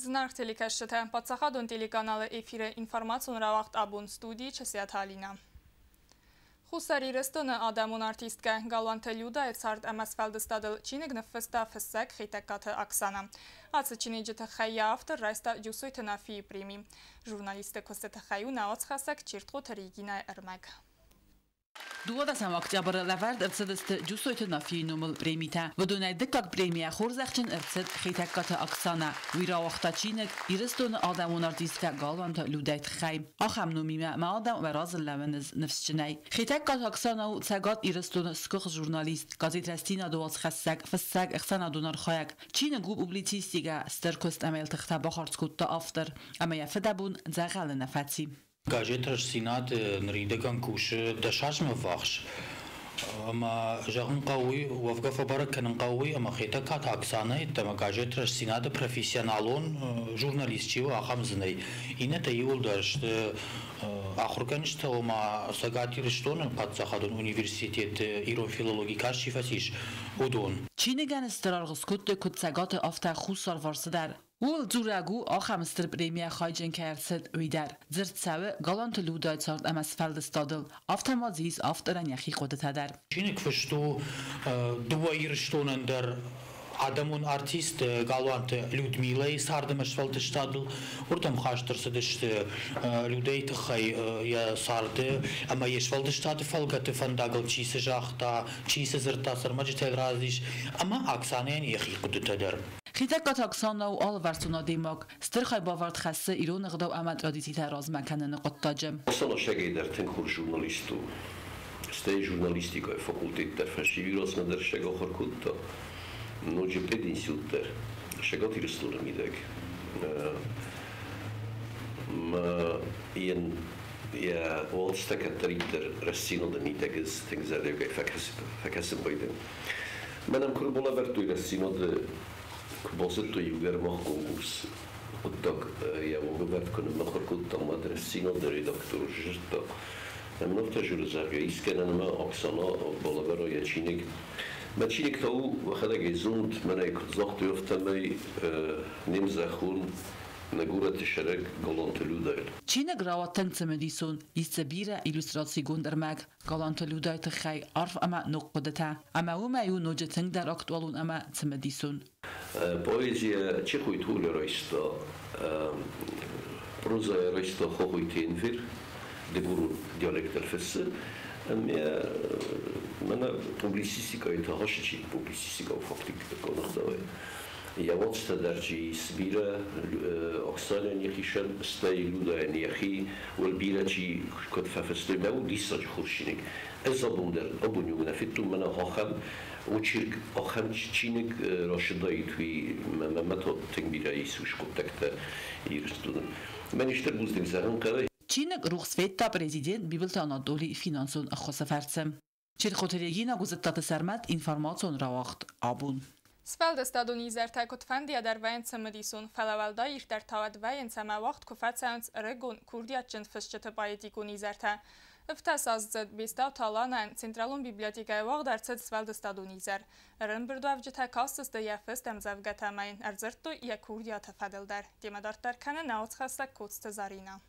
Зынаргъ телекӕсджытӕ, паддзахадон телеканалы эфиры информацион рауагъд «Абон», студийы Чысиаты Алинӕ. Хуссар Ирыстоны адӕмон артисткӕ Галуанты Людайы цард ӕмӕ сфӕлдыстадыл чиныг ныффыста фыссӕг Хетӕгкаты Оксана. Ацы чиныджы тыххӕй йӕ автор райста Джусойты Нафийы преми. Журналисты куысты тыххӕй у нӕ уацхӕссӕг Чертхъоты Регинӕйы ӕрмӕг. 12 октябры лӕвӕрд ӕрцыдысты Джусойты Нафийы номыл премитӕ. Уыдонӕй дыккаг премийӕ хорзӕхджын ӕрцыд Хетӕгкаты Оксана. Уый рауагъта чиныг Ирыстоны адӕмон артисткӕ Галуанты Людӕйы тыххӕй. Ахӕм номимӕ ма адӕм уӕ разы лӕууынц ныфсджынӕй. Хетӕгкаты Оксана у Цӕгат Ирыстоны сгуыхт журналист, газет «Рӕстдзинад-ы» уацхӕссӕг, фыссӕг, ӕхсӕнадон архайӕг. Чиныг у публицистикӕ, стыр куыст ӕмӕ йыл тыхтӕ бахардз кодта автор. Ӕмӕ йӕ фыдӕбон дзӕгъӕлы нӕ фӕци. Газет «Рӕстдзинад» ныридӕгӕн кусы 10 азмӕ ввахс. Ӕмӕ зӕгъын хъӕуы, уӕвгӕ фӕбӕрӕг кӕнын хъӕуы, ӕмӕ Хетӕгкаты Оксанӕ йеддӕмӕ газет «Рӕстдзинад-ы» профессионалон журналист чи у, ахӕм дзы нӕй. Иннӕтӕ иууылдӕр сты ахуыргӕнджытӕ, ома Цӕгат Ирыстоны паддзахадон университеты ирон филологи каст чи фӕцис, уыдон. Чиныгӕн стыр аргъ скодтой куыд Цӕгаты, афтӕ Хуссарварсы дӕр. Ууыл дзурӕг у, ахӕм стыр премийӕ хайджын кӕй ӕрцыд, уый дӕр. Дзырд цӕуы Галанты Людайы цард ӕмӕ сфӕлдыстадыл, афтӕ ма дзы ис авторӕн йӕхи хъуыдытӕ дӕр. Чиныг фыст у дыууӕ Ирыстонӕн дӕр адӕмон артист Галуанты Людмилӕйы цард ӕмӕ сфӕлдыстадыл. Уырдӕм хаст ӕрцыдысты Людӕйы тыххӕй йӕ царды ӕмӕ йе сфӕлдыстады фӕлгӕты фӕндагыл чи цы загъта, чи цы дзырдта, цы ӕрмӕджытӕ рацыдис, ӕмӕ Оксанӕйӕн йӕхи хъуыдытӕ дӕр. Хетӕгкаты Оксана у алыварсон адӕймаг, стыр хайбавӕрд хӕссы ирон ӕгъдау ӕмӕ традицитӕ размӕ кӕныны хъуыддаджы. Оксана сӕгӕй дӕр тынг хорз журналист у. Стӕй журналистикӕйы факультет дӕр фӕсивӕдмӕ дӕр сӕг ахуыр кодта. Ноджы пединститут дӕр Цӕгат Ирыстоны мидӕг. Мӕ йын йӕ уацтӕ кӕддӕриддӕр Рӕстдзинады мидӕг ӕз тынг зӕрдиагӕй фӕкӕсын байдайын. Мӕнӕн куы балӕвӕрдтой Рӕстдзинады, куы базыдтой иугӕр мах конкурс хъуыддаг йӕ уагӕвӕрд куы ныммыхуыр кодтам, уӕд Рӕстдзинады редактор зыдта. Ӕмӕ афтӕ зоны, зӕгъгӕ, искӕнӕн ӕмӕ Оксана балӕвӕра йӕ чиныг. Мӕ чиныг та у, уӕхӕдӕг ӕй зонут, мӕнӕй куыд загътой, афтӕмӕй не мзӕххон нӕ горӕты сӕрӕг Галанты Людӕйыл. Чиныг рауад тынг цымыдисон, ис дзы бирӕ иллюстрацигонд ӕрмӕг Галанты Людӕйы тыххӕй арф ӕмӕ ног хъуыдытӕ. Ӕмӕ уымӕй у ноджы тынгдӕр актуалон ӕмӕ цымыдисон. Поэзия Чехойты Оля райста, прозӕйӕ райста Хохойты Энвер, дыгурон диалект ӕрфыссы. Ӕмӕ мӕнӕ публицистикӕйы та чи публицистикӕ фактикон ӕгъдауӕй. Йӕ уацтӕ дӕр чи ис бирӕ, Оксанӕн йӕхицӕн, стӕй Людӕйӕн йӕхи, уал бирӕ чи куыд фӕфыстой, мӕ у диссаджы хорз чиныг. Ӕз абон дӕр, абон иу нӕ федтон мӕнӕ ахӕм очерк, ахӕм чиныг рацыдаид, уый мӕ та тынг бирӕ ис хъуыддӕгтӕ Ирыстоны. Мӕн стыр бузныг зӕгъын хъӕуы. Чиныг рухс федта президент Бибылты Анатолийы финансон ӕххуысы фӕрцы. Чертхъоты Регина, Гуызыттаты Сӕрмӕт, информацион рауагъд «Абон». Сфӕлдыстадон изӕртӕ куыдфӕндыйӕ дӕр вӕййынц цымыдисон, фӕлӕ уӕлдай ирддӕр та уӕд вӕййынц, ӕмӕ уагъд куы фӕцӕуынц ӕрыгон, курдиатджын фысджыты поэтикон изӕртӕ. 17-аздзыд Бестауты Аланӕн Централон библиотекӕйы уагъд ӕрцыд сфӕлдыстадон изӕр. Ӕрӕмбырдуӕвджытӕ кастысты йӕ фыст ӕмдзӕвгӕтӕ ӕмӕ йын ӕрдзырдтой йӕ курдиаты фӕдыл дӕр. Темӕ дарддӕр кӕны нӕ уацхӕссӕг Коцты Заринӕ.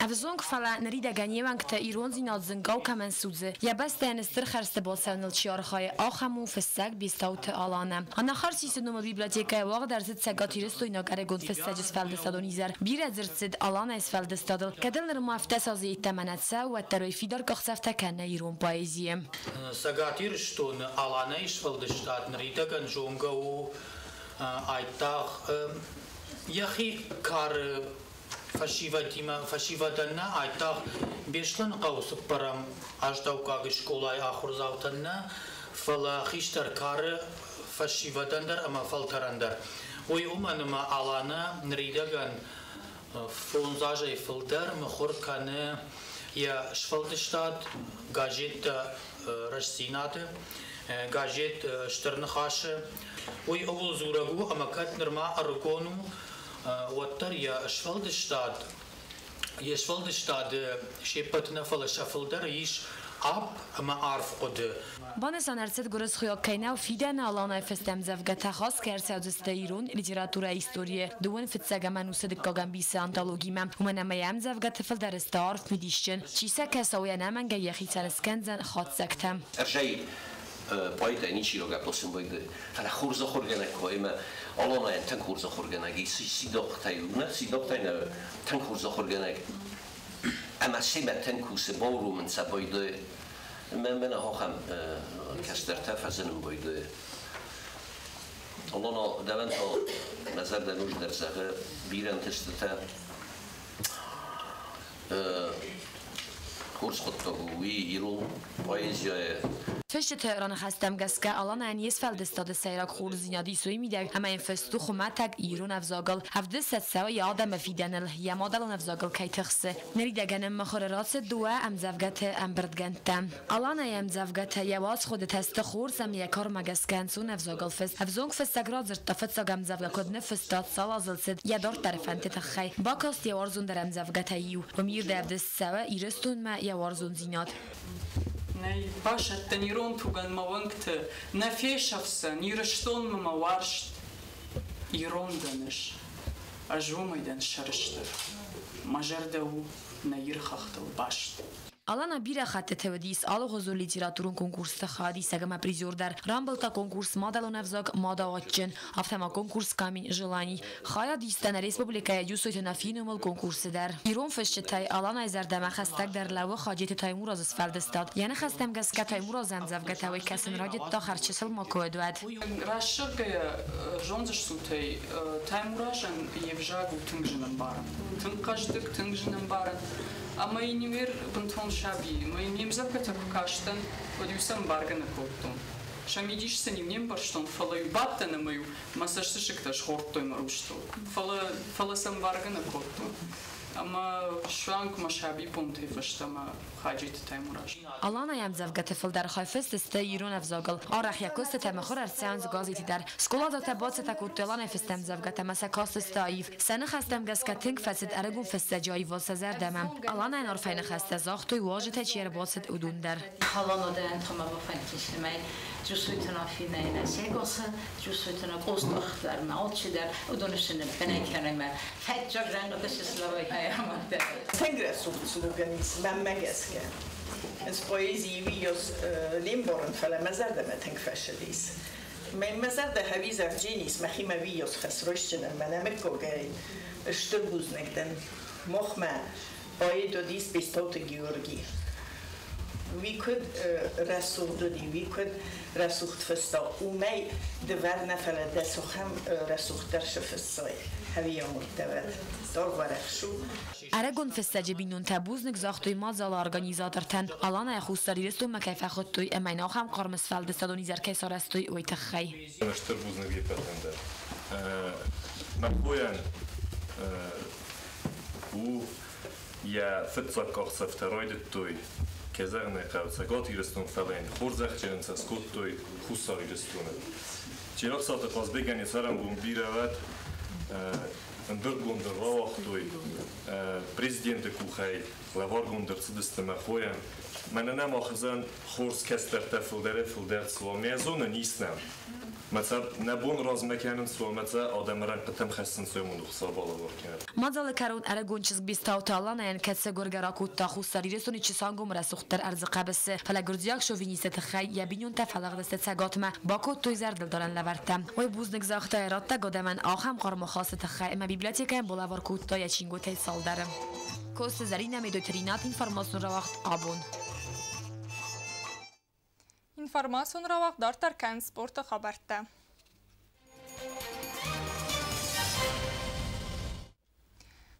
Ӕвзонг, фӕлӕ ныридӕгӕн йе уӕнгтӕ ирондзинад зынгау кӕмӕн судзы, йӕ бӕстӕйӕн стыр хӕрзты бацӕуыныл чи архайы, ахӕм у фыссӕг Бестауты Аланӕ. Анахарсисы номыл библиотекӕйы уагъд ӕрцыд цӕгатирыстойнаг ӕрыгон фыссӕджы сфӕлдыстадон изӕр. Бирӕ дзырд цыд Аланӕйы сфӕлдыстадыл. Кӕд ыл нырма 17 азы йеддӕмӕ нӕ цӕуы, уӕддӕр уый фидар къахдзӕфтӕ кӕны ирон поэзийы. Цӕгат Ирыстоны Аланӕйы сфӕлдыстад ныридӕгӕн зонгӕ у айдагъ йӕхи кары фӕсивӕдимӕ, фӕсивӕдӕн нӕ, айдагъ Беслӕныхъӕуы цыппӕрӕм астӕуккаг скъолайы ахуырдзаутӕн нӕ, фӕлӕ хистӕр кары фӕсивӕдӕн дӕр ӕмӕ фӕлтӕрӕн дӕр. Уый уымӕн ӕмӕ Аланӕ ныридӕгӕн 5 азӕй фылдӕр мыхуыр кӕны йӕ сфӕлдыстад газеттӕ «Рӕстдзинад-ы», газет «Стыр Ныхас-ы». Уый ууыл дзурӕг у, ӕмӕ кӕд нырма ӕрыгон у, уӕддӕр йе сфӕлдыстады се ппӕт нӕ, фӕлӕ сӕ фылдӕр ис Апп ӕмӕ арф хъуыды. Банысан ӕрцыд, гуырысхойаг кӕй нӕу, фидӕны Аланайы фыст ӕмдзӕвгӕтӕ хаст кӕй ӕрцӕудзысты ирон литературӕйы историйы дыууын фыццӕгӕм ӕнусы дыккаг ӕмбисы антологимӕ, уымӕн ӕмӕ йӕ ӕмдзӕвгӕты фылдӕр сты арф мидисджын, чи сӕ кӕса, уый ӕнӕмӕнгӕй йӕхицӕн скӕндзӕн хатдзӕгтӕ. Ӕрзӕй поэтӕй ничи рагӕпп вӕййы, фӕлӕ хорз ахуыргӕнӕг куы ӕмӕ Аланайӕн тынг хорз ахуыргӕнӕг и, Сидахътӕй у, нӕ Сидахътӕй нӕ тынг хорз ахуыргӕнӕг. Ӕмӕ семӕ тынг кусы, бауромын сӕ байдайы. Мӕнӕ ахӕм кӕстӕртӕ фӕзынын байдайы. Алана, дӕуӕн та мӕ зӕрдӕ ноджыдӕр зӕгъы бирӕ ӕнтыстытӕ. Хорз хъуыддаг у уый ирон поэзияйы. Фысджыты раныхӕстӕм гӕсгӕ Аланайӕн йе сфӕлдыстады сӕйраг хорздзинад ис уый мидӕг, ӕмӕ йын фыст у хуымӕтӕг ирон ӕвзагыл, ӕвдыст цӕуы йӕ адӕмы фидӕныл, йӕ мадӕлон ӕвзагыл кӕй тыхсы. Ныридӕгӕн ӕм мыхуыры рацыд дыууӕ ӕмдзӕвгӕты ӕмбырдгӕндтӕ. Аланайы ӕмдзӕвгӕтӕ йӕ уацхъуыдытӕ сты хорз ӕмӕ йӕ кармӕ гӕсгӕ ӕнцон ӕвзагыл фыст. Ӕвзонг фыссӕг радзырдта фыццаг ӕмдзӕвгӕ куыд ныффыста, цал азыл цыд йӕ дарддӕры фӕндты тыххӕй. Бакаст йӕ уарзондӕр ӕмдзӕвгӕтӕй иу. Уым ирд ӕвдыст цӕуы Ирыстонмӕ йӕ уарзондзинад. Нӕй басӕттӕн ирон тугӕн мӕ уӕнгты, нӕ фесӕфдзӕн Ирыстонмӕ мӕ уарзт. Ирон дӕн ӕз, ӕз уымӕй дӕн сӕрыстыр, мӕ зӕрдӕ у нӕ Иры хӕхтыл баст. Алана бирӕ хӕттыты уыдис алыгъуызон литературон конкурсты хайадисӕг ӕмӕ призер дӕр. Рамбылдта конкурс «Мадӕлон ӕвзаг, мадау адджын», афтӕ ма конкурс «Камень желаний». Хайад иста нӕ республикӕйы Джусойты Нафийы номыл конкурсы дӕр. Ирон фысджытӕй Аланайы зӕрдӕмӕ хӕстӕгдӕр лӕууы Хаджеты Таймуразы сфӕлдыстад. Йӕ ныхӕстӕм гӕсгӕ Таймуразы ӕмдзӕвгӕтӕ уый кӕсын райдыдта хӕрзчысыл ма куы уыд, уӕд. Рӕсугъдгӕйӕ зондзыстутӕй Таймуразӕн йе взаг у тынг зынӕмбарӕн. Тынг хъӕздыг, тынг зынӕмбарӕн. Ӕмӕ йын иу бынтон саби, ӕмӕ йын ме мдзӕвгӕтӕ куы кастӕн, уӕд-иу сӕ ӕмбаргӕ нӕ кодтон. Сӕ мидис сын-иу не мбӕрстон, фӕлӕ-иу бадтӕн ӕмӕ-иу мӕ цӕстысыгтӕ схордтой мӕ рустыл. Фӕлӕ сӕ ӕмбаргӕ нӕ кодтон. Ӕмӕ суанг мӕ сабибонтӕй фӕстӕмӕ Хаджеты Таймураз. Аланайы ӕмдзӕвгӕты фылдӕр хай фыст сты ирон ӕвзагыл. Арӕх йӕ куыстытӕ мыхуыр ӕрцӕуынц газеты дӕр. Скъоладзаутӕ бацӕттӕ кодтой Аланайы фыст ӕмдзӕвгӕтӕ ӕмӕ сӕ кастысты аив. Сӕ ныхӕстӕм гӕсгӕ тынг фӕцыд ӕрыгон фыссӕджы аивад сӕ зӕрдӕмӕ. Аланайӕн арфӕйы ныхӕстӕ загътой, уазджытӕ чи ӕрбацыд, уыдон дӕр. Халонодӕн томабафӕнтисымӕй Джусойтына финӕйнӕ сегосы, Джусойтына къостахтар ма алчидӕр, уыдон сты ныббынӕй кӕнӕмӕ фӕтджаг рӕнхъы славай хаямадӕ. Тынг рӕсугъд слоган ис мӕнмӕ гӕсгӕ. Ez poeziji vios limboren, фӕлӕ мӕ зӕрдӕмӕ тынг фӕцыдис. Мӕ зӕрдӕ хӕвизӕр джинис, мӕхимӕ виос хӕсройсджынӕн, мӕнӕ мыккогӕй стыр бузныг дӕн. Мохмӕ поэт уыдис Бестауты Георги. Уый куыд рӕсугъд уыди, уый куыд рӕсугъд фыста, уымӕй дывӕр нӕ, фӕлӕ дӕ цухӕм рӕсугъддӕр сыфыссай. Хӕви амурдтӕвӕд. Даргъвӕрӕхсу. Ӕрыгон фыссӕджы бинонтӕ бузныг загътой мадзалы организатортӕн, Аланайы Хуссар Ирыстонмӕ кӕй фӕхуыдтой ӕмӕ йын ахӕм хъарм сфӕлдыстадон изӕр кӕй сарӕзтой, уый тыххӕй. Стыр бузныг еппӕтӕн дӕр. Мӕ хойӕн у йӕ фыццаг къахдзӕфтӕ райдыдтой, кӕй зӕгъын ӕй хъӕуы, Цӕгат Ирыстон, фӕлӕ йын хорзӕхджынӕн сӕ скодтой Хуссар Ирыстоны. Челӕхсаты Хъазбегӕн йӕ цӕрӕнбон бирӕ уӕд, ӕмбырдгонд рауагътой президенты къухӕй, лӕваргонд ӕрцыдысты мӕ хойӕн. Мӕнӕ нӕм ахызӕн хорз кӕстӕртӕ фылдӕрӕй-фылдӕр цуа. Мӕ зонын ис нӕм. Мӕ нӕ бон размӕ кӕнын цуа, мӕ цӕ адӕмы рӕнхъытӕм хӕссын цуа мын Хуыцау балӕвар кӕнӕд. Мадзалы кӕрон ӕрыгон чызг Бестауты Аланайӕн кӕд сӕ гуыргӕ ракодта Хуссар Ирыстоны Чысангомы рӕсугъддӕр ӕрдзы хъӕбысы, фӕлӕ гуырдзиаг шовинисты тыххӕй йӕ бинонтӕ фӕлыгъдысты Цӕгатмӕ, бакодтой зӕрдылдарӕн лӕвӕрттӕ. Уый бузныг загъта йӕ раттӕг адӕмӕн ахӕм хъарм ахасты тыххӕй ӕмӕ библиотекӕйӕн балӕвар кодта йӕ чингуытӕй цалдӕры. Коцты Зӕринӕ, Медойты Ринат, информацион рауагъд «Абон». Информацион рауагъд дарддӕр кӕны спорты хабӕрттӕ.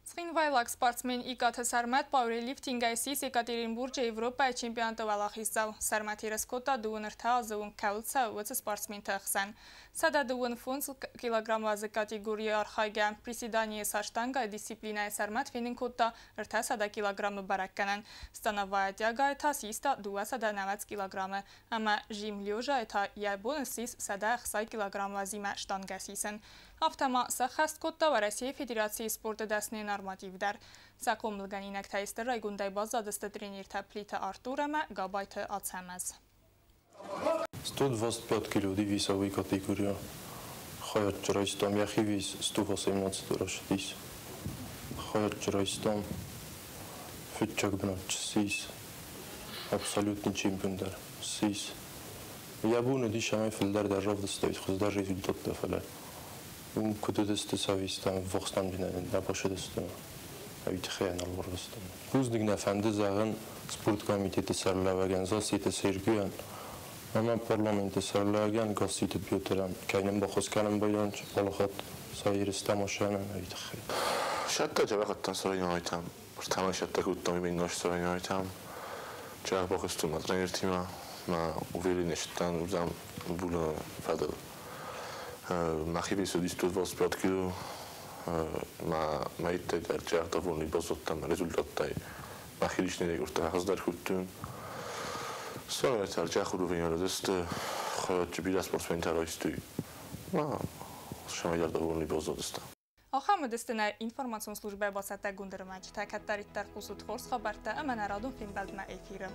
Цхинвайлаг спортсмен Икъаты Сӕрмӕт пауэрлифтингӕй ссис Екатеринбурджы Европӕйы чемпионаты уӕлахиздзау. Сӕрмӕт ерыс кодта 23 азы онг кӕуыл цӕуы, уыцы спортсменты ӕхсӕн. 125 килограмм уӕзы категорийы архайгӕ, приседанийы со штангӕй дисциплинӕйы Сӕрмӕт фенын кодта 300 килограммы бӕрӕггӕнӕн. Становая тягайы та систа 290 килограммы ӕмӕ жим лежайы та йӕ бон ссис 160 килограмм уӕзимӕ штангӕ сисын. Афтӕ ма сӕххӕст кодта Уӕрӕсейы Федерацийы спорты дӕсныйы нормативтӕ. коллектив дӕр. Сӕ хъомылгӕнинӕгтӕй стыр райгондӕй баззадысты тренертӕ Плиты Артур ӕмӕ Габайты Ацӕмӕз. 125 кило весовой категория. Хайад райстам, йӕхи вес 118 рашидис. Хайад райстам, фыццаг бынат ссис, абсолютный чемпион дӕр ссис. Йӕ бон уыдис ӕмӕ фылдӕр дӕр равдыстаид хуыздӕр результаттӕ, фӕлӕ уым куыд уыдысты сӕ вестӕм ӕввахс нӕм нӕ бацыдысты, ӕви тыххӕй нал барвыстам. Бузныг нӕ фӕнды зӕгъын спорткомитеты сӕргълӕууӕгӕн Зассеты Сергейӕн ӕмӕ парламенты сӕргълӕууӕгӕн Гасситы Петрӕн, кӕй нын баххуыс кӕнын байран алыхатт сӕ ерыстӕм асӕнӕн, ӕви тыххӕй. Сӕттӕ джавахаттан сорайнайтам, ртама сӕттӕ куыдтам именно сорайнайтам. Джах бахуыстум ма тренертимӕ, ма уверенный сыдтӕн уырдӕм булы фӕдыл. Мӕхи вес уыди 125 кило, ма мӕ иттӕг дӕр джах довольный баззадтӕн результаттӕй. Мӕхи личный рекордтӕ хуыздӕр кодтон. Сорайнайтар джах уровень уыдысты, бирӕ спортсментӕ райстой. Ма сӕмӕй дӕр довольный баззадыстӕм. Ахӕм уыдысты нӕ информацион службӕйы бацӕттӕгонд ӕрмӕджытӕ. Кӕддӕриддӕр хъусут хорз хабӕрттӕ ӕмӕ нӕ радон фембӕлдмӕ эфиры.